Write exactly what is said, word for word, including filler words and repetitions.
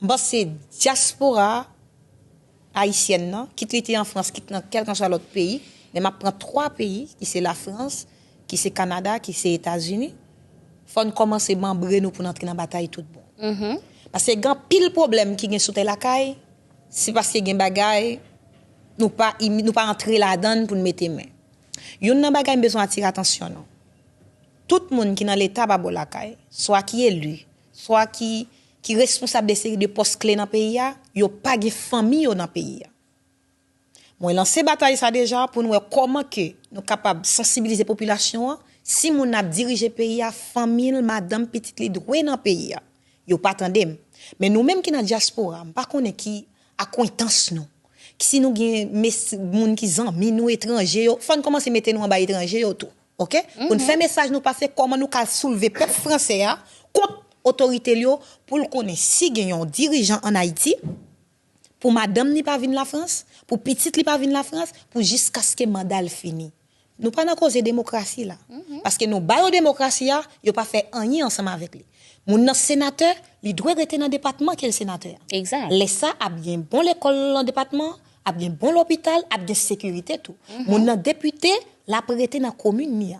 M panse dyaspora ayisyèn nan, kit li te an Frans, kit nan kèlkanswa lòt peyi, men m ap pran twa peyi, ki se Lafrans, ki se Kanada, ki se Etazini, fò n kòmanse manbre nou pou n antre nan batay tout bon. Paske gen anpil pwoblèm ki gen sou tè lakay, se paske gen bagay nou pa, nou pa antre ladan l pou n mete men. Youn nan bagay m bezwen atire atansyon nou. Tout moun ki nan Leta pa bò lakay, swa ki eli, swa ki, ki responsab de seri de pòs kle nan peyi a, yo pa gen fanmi yo nan peyi a. Mwen lanse batay sa deja pou n wè kòman ke nou kapab sansibilize popilasyon an. Si moun ap dirije peyi a, fanmi l, madanm, pitit li dwe nan peyi a. Yo pa tande m. Men nou menm ki nan dyaspora, m pa konnen ki akwentans nou. Si nou gen mes, moun ki zanmi nou etranje yo, fò n kòmanse mete nou anba etranje yo tou. Oke? Pou n fè mesaj nou pase kòman nou ka soulve pèp fransè a kont otorite l yo, pou l konnen si gen yon dirijan ann Ayiti, pou madanm li pa vin Lafrans, pou pitit li pa vin Lafrans, pou jiskaske manda l fini. Nou pa nan koze demokrasi la. Paske nou ba yo demokrasi a, yo pa fè anyen ansanm avèk li. Moun nan senatè, li dwe rete nan depatman ke l senatè a. Egzak. Lè sa, ap gen bon lekòl nan depatman, ap gen bon lopital, ap gen sekirite tou. Moun nan depite, l ap rete nan komin li a.